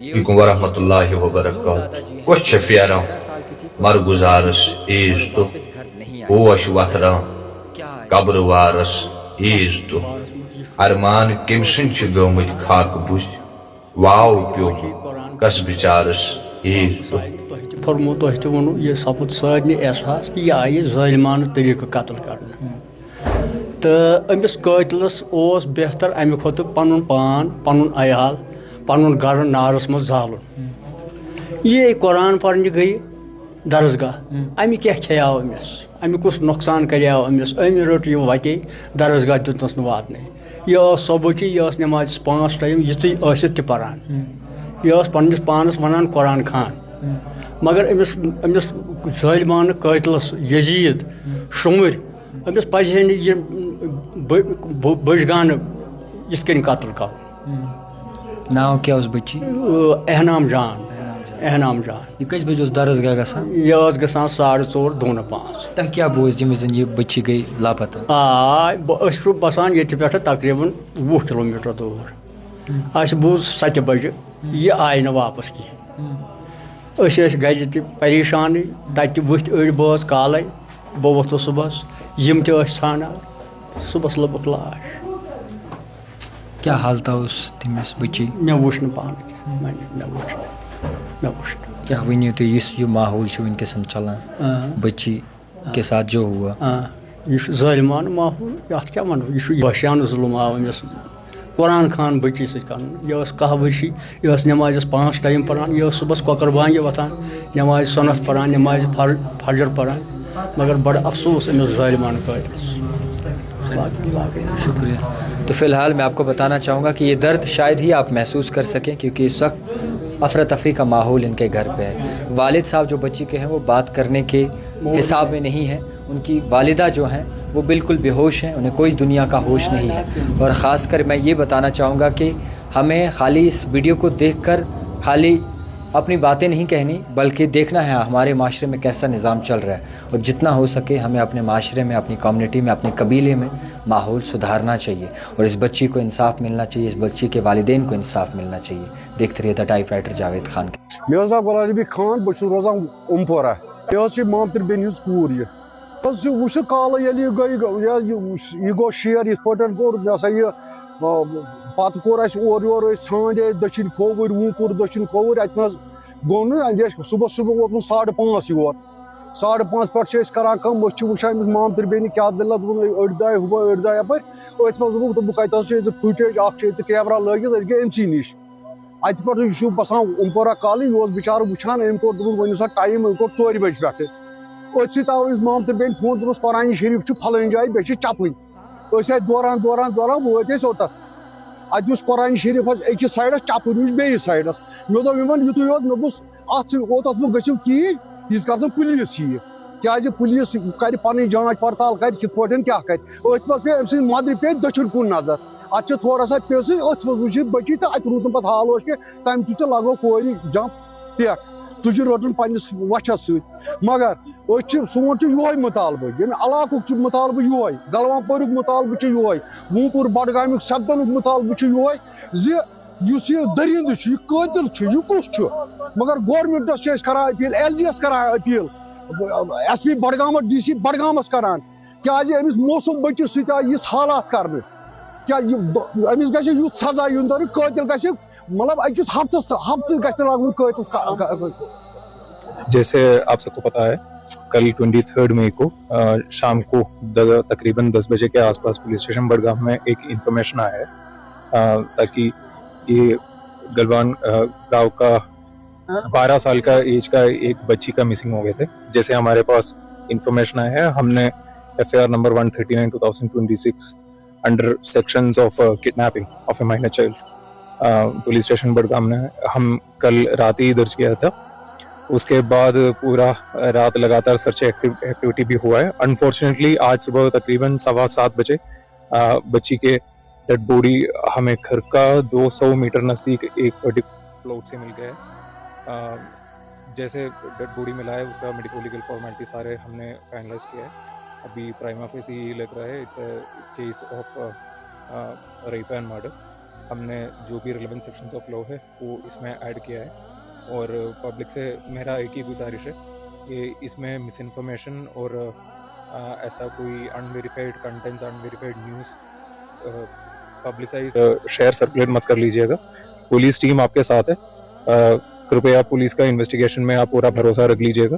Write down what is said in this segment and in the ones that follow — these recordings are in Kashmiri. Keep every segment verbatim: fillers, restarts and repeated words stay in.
علیکم ورحمۃ اللہ وبرکاتہ۔ کۄس چھےٚ پھیران مرگُزارس عیٖذ دۄہ، پوش وتھران قبرٕ وارس عیٖذ دۄہ۔ ارمان کٔمۍ سٕنٛدۍ چھِ گٔمٕتۍ خاکہٕ بُزۍ، واو پیوٚو کس بِچارس عیٖذ دۄہ۔ تۄہہِ تہِ فرمو، تۄہہِ تہِ ووٚنوُ، یہِ سپُد سارنٕے احساس کہِ یہِ آیہِ ظٲلمانہٕ طریٖقہٕ قتل کرنہٕ۔ تہٕ أمِس قٲتلَس اوس بہتر اَمہِ کھۄتہٕ پَنُن پان، پَنُن عیال، پَنُن گَرٕ نارَس منٛز زالُن۔ یہِ قرآن پَرنہِ گٔیہِ درسگاہ، اَمہِ کیٛاہ کھیٛاو أمِس؟ اَمہِ کُس نۄقصان کَریو أمِس؟ أمۍ رٔٹ یہِ وَتے، درسگاہ دیُتنَس نہٕ واتنَے۔ یہِ ٲس صبحٕچی، یہِ ٲس نٮ۪مازِ پانٛژھ ٹایم یِژٕے ٲسِتھ تہِ پَران۔ یہِ ٲس پنٛنِس پانَس وَنان قرآن خان۔ مگر أمِس، أمِس ظٲلمانہٕ قٲتلَس یزیٖد شُمٕرۍ، أمِس پَزِ ہے نہٕ یہِ بٔ-، بٔ-، بٔج گانہٕ یِتھ کٔنۍ قتل کَرُن۔ ناو کیٛاہ اوس بٔچی؟ احنام جان۔ احنام جان۔ احنام جان۔ یہِ کٔژِ بجہِ اوس درس گاہ گژھان؟ یہِ ٲس گژھان ساڑٕ ژور، دۄہ نہٕ پانٛژھ۔ تۄہہِ کیٛاہ بوٗز ییٚمہِ وِزِ یہِ بٔچی گٔے لاپتہ؟ آ، بہٕ، أسۍ چھُ بسان ییٚتہِ پٮ۪ٹھٕ تقریٖباً وُہ کِلوٗ میٖٹر دوٗر۔ اَسہِ بوٗز سَتہِ بجہِ، یہِ آیہِ نہٕ واپس کِہیٖنۍ۔ أسۍ ٲسۍ گرِ تہِ پریشانٕے، تَتہِ تہِ ؤتھۍ أڑۍ بٲژ کالَے۔ بہٕ ووٚتھُس صُبحَس، یِم تہِ ٲسۍ ژھانڈان، صُبحَس لوٚبُکھ لاش۔ کیٛاہ حالتہ اوس تٔمِس بٔچی؟ مےٚ وُچھ نہٕ پانہٕ کینٛہہ، مےٚ، مےٚ وُچھ نہٕ، مےٚ وُچھ نہٕ۔ کیٛاہ ؤنِو تُہۍ، یُس یہِ ماحول چھُ وٕنکیٚسَن چلان، آ۔ بٔچی کے ساتھ جو ہوا۔ آ، یہِ چھُ ظٲلمانہٕ ماحول، یَتھ کیٛاہ وَنو، یہِ چھُ وحشیانہٕ ظُلُم آو أمِس قرآن خان بٔچی سۭتۍ کَرُن۔ یہِ ٲس کاہ ؤرشی، یہِ ٲس نٮ۪مازِ پانٛژھ ٹایم پَران، یہِ ٲس صُبحَس کۄکَر بانگہِ وۄتھان، نٮ۪مازِ سُنت پَران، نٮ۪مازِ فر-، فجر پَران، مگر بَڑٕ افسوس أمِس ظٲلمانہٕ قٲتلَس۔ باقٕے، باقٕے۔ شکریہ۔ تو فی الحال میں آپ کو بتانا چاہوں گا کہ یہ درد شاید ہی آپ محسوس کر سکیں، کیونکہ اس وقت افراتفری کا ماحول ان کے گھر پہ ہے۔ والد صاحب جو بچی کے ہیں، وہ بات کرنے کے حساب میں نہیں ہے۔ ان کی والدہ جو ہیں، وہ بالکل بے ہوش ہیں، انہیں کوئی دنیا کا ہوش نہیں ہے۔ اور خاص کر میں یہ بتانا چاہوں گا کہ ہمیں خالی اس ویڈیو کو دیکھ کر خالی اپنی باتیں نہیں کہنی، بلکہ دیکھنا ہے ہمارے معاشرے میں کیسا نظام چل رہا ہے، اور جتنا ہو سکے ہمیں اپنے معاشرے میں، اپنی کمیونٹی میں، اپنے قبیلے میں ماحول سدھارنا چاہیے، اور اس بچی کو انصاف ملنا چاہیے، اس بچی کے والدین کو انصاف ملنا چاہیے۔ دیکھتے رہیے the typewriter Javed Khan کے۔ مےٚ حظ ناو غلام نبی خان، بہٕ چھُس روزان اومپورہ۔ مےٚ حظ چھِ مامتٕر بیٚنہِ ہٕنٛز کوٗر یہِ۔ حظ چھِ وٕچھِو کالہٕ ییٚلہِ یہِ گٔے، یہِ، یہِ گوٚو شیر، یِتھ پٲٹھۍ کوٚر مےٚ ہسا یہِ، آ، پَتہٕ کوٚر اَسہِ اورٕ یورٕ، أسۍ ژھانٛڈے دٔچھِنۍ کھووٕرۍ، ووٗنپوٗر دٔچھِنۍ کھووٕرۍ، اَتہِ نہٕ حظ گوٚو نہٕ، اَندِ اَسہِ صُبحَس چھُس بہٕ ووتمُت ساڑٕ پانٛژھ یور۔ ساڑٕ پانٛژھ پٮ۪ٹھ چھِ أسۍ کران کٲم، أسۍ چھِ وٕچھان أمِس مامتٕر بیٚنہِ کیٛاہ دٔلیٖلہ، دوٚپُن، أڑۍ درٛاے ہُپٲرۍ، أڑۍ درٛاے یَپٲرۍ۔ أتھۍ منٛز دوٚپُکھ، دوٚپُکھ، اَتہِ حظ چھِ أسۍ فُٹیج اَکھ چھِ ییٚتہِ کیمرہ لٲگِتھ، أسۍ گٔے أمۍ سٕے نِش۔ اَتہِ پٮ۪ٹھ یہِ چھُ باسان اومپورہ کالٕے، یہِ اوس بِچارٕ وٕچھان، أمۍ کوٚر، دوٚپُن، وۄنۍ ہسا ٹایم، أمۍ کوٚر ژورِ بَجہِ پٮ۪ٹھٕ۔ أتھۍ سۭتۍ آو أمِس مامتٕر بیٚنہِ فون، دوٚپمَس، قرآنِ شریٖف چھُ فلٲنۍ جایہِ، بیٚیہِ چھِ چَپٕنۍ۔ أسۍ آے دوران، دوران، دوران وٲتۍ أسۍ اوٚتَتھ۔ اَتہِ وٕچھ قرآنِ شریٖف حظ أکِس سایڈَس، چَپٕنۍ وٕچھ بیٚیِس سایڈَس۔ مےٚ دوٚپ یِمَن، یُتُے یوت، مےٚ دوٚپُس، اَتھ ژٕ اوٚتَتھ مہٕ گٔژھِو کِہیٖنۍ، ییٖتِس کالَس نہٕ پُلیٖس یِیہِ۔ کیٛازِ پُلیٖس کَرِ پَنٕنۍ جانچ پَڑتال، کَرِ کِتھ پٲٹھۍ کیٛاہ کَرِ۔ أتھۍ منٛز پیٚیہِ أمۍ سٕنٛدِ مَدرِ پیٚیہِ دٔچھُن کُن نظر۔ اَتھ چھِ تھوڑا سا پیٚژٕے، أتھۍ منٛز وٕچھ یہِ بٔچی تہٕ اَتہِ روٗد نہٕ پَتہٕ حال ہوش کینٛہہ، تَمہِ تہِ لَگٲو کورِ جمپ پٮ۪ٹھ۔ تُجہِ روٚٹُن پنٛنِس وَچھَس سۭتۍ۔ مگر أسۍ چھِ، سون چھُ یِہوٚے مُطالبہٕ، ییٚمہِ علاقُک چھُ مُطالبہٕ یِہوٚے، گلوان پوریُک مُطالبہٕ چھُ یِہوٚے، ووٗنپوٗر بڈگامیُک سپدنُک مُطالبہٕ چھُ یِہوٚے زِ یُس یہِ دٔرِنٛدٕ چھُ، یہِ قٲتِل چھُ، یہِ کُس چھُ؟ مگر گورمنٹس چھِ أسۍ کران اپیل، ایل جی یس کران اپیل، ایس پی بڈگامس، ڈی سی بڈگامس کران، کیازِ أمِس موسم بٔچِس سۭتۍ آیہِ یِژھ حالات کرنہٕ؟ کیٛاہ یہِ، أمِس گژھِ یُتھ سزا یُن دِنہٕ، قٲتِل گژھِ، مطلب، أکِس ہفتس، ہفتہٕ گژھِ نہٕ لگُن قٲتلس کا-، کا-، جیسے آپ سب کو پتا ہے، کل ٹوئنٹی تھرڈ مئی کو، آ، شام کو د-، تقریباً دس بجے کے آس پاس پولیس اسٹیشن بڑگام میں ایک انفارمیشن آیا ہے، آ، تاکہ یہ گلوان، آ، گاؤں کا بارہ سال کا ایج کا ایک بچی کا مسنگ ہو گئے تھے۔ جیسے ہمارے پاس انفارمیشن آیا ہے، ہم نے F I R number one thirty nine two thousand twenty six under sections of, uh, kidnapping of a minor child, uh, police station Budgam نے ہم کل رات ہی درج کیا تھا۔ اس کے بعد پورا رات لگاتار سرچ ایکٹیویٹی بھی ہوا ہے۔ انفارچونیٹلی آج صبح تقریباً سوا سات بجے، آ، بچی کے ڈیڈ باڈی ہمیں گھر کا دو سو میٹر نزدیک ایک پرٹیکولر پلاٹ سے مل گیا ہے۔ آ، جیسے ڈیڈ باڈی ملا ہے، اس کا میڈیکو لیگل فارمیلٹی سارے ہم نے فائنلائز کیا ہے۔ ابھی پرائما فیسی یہ لگ رہا ہے، it's a case of, uh, uh, rape and murder. हमने जो भी रिलेवेंट सेक्शंस ऑफ लॉ है, वो इसमें ऐड किया है। और पब्लिक से मेरा एक ही गुजारिश है कि इसमें मिस इन्फॉर्मेशन और अ, ऐसा कोई unverified contents, unverified news publicise, share circulate मत कर लीजिएगा। पुलिस टीम आपके साथ है। अ, कृपया पुलिस का इन्वेस्टिगेशन में आप पूरा भरोसा रख लीजिएगा।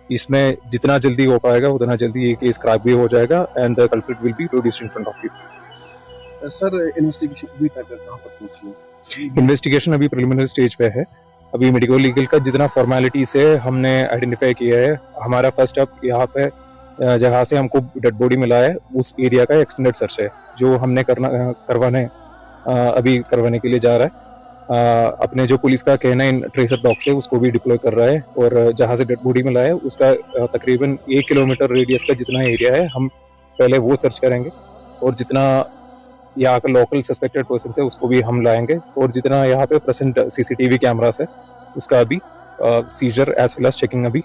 इसमें जितना जल्दी हो पाएगा, उतना जल्दी ये केस क्रैक भी हो जाएगा and the culprit will be produced in front of you. Sir, investigation अभी तक कहाँ पर पहुंची है? इन्वेस्टिगेशन अभी प्रिलिमिनरी स्टेज पे है। अभी मेडिको लीगल का जितना फॉर्मेलिटीज है, हमने आइडेंटिफाई किया है। हमारा फर्स्ट स्टेप यहाँ पे अ, जहाँ से हमको डेड बॉडी मिला है, उस एरिया का एक्सटेंडेड सर्च है, जो हमने करना अ, करवाने अ, अभी करवाने के लिए जा रहा है। अ, अपने जो पुलिस का कैनाइन ट्रेसर डॉग से, उसको भी डिप्लॉय कर रहा है। और जहाँ से डेड बॉडी मिला है, उसका अ, तकरीबन एक किलोमीटर रेडियस का जितना एरिया है, हम पहले वो सर्च करेंगे। और जितना यहाँ का लोकल सस्पेक्टेड पर्सन है, उसको भी हम लाएंगे। और जितना यहाँ पे प्रेजेंट सीसीटीवी कैमरास है, उसका अभी seizure as well as checking अभी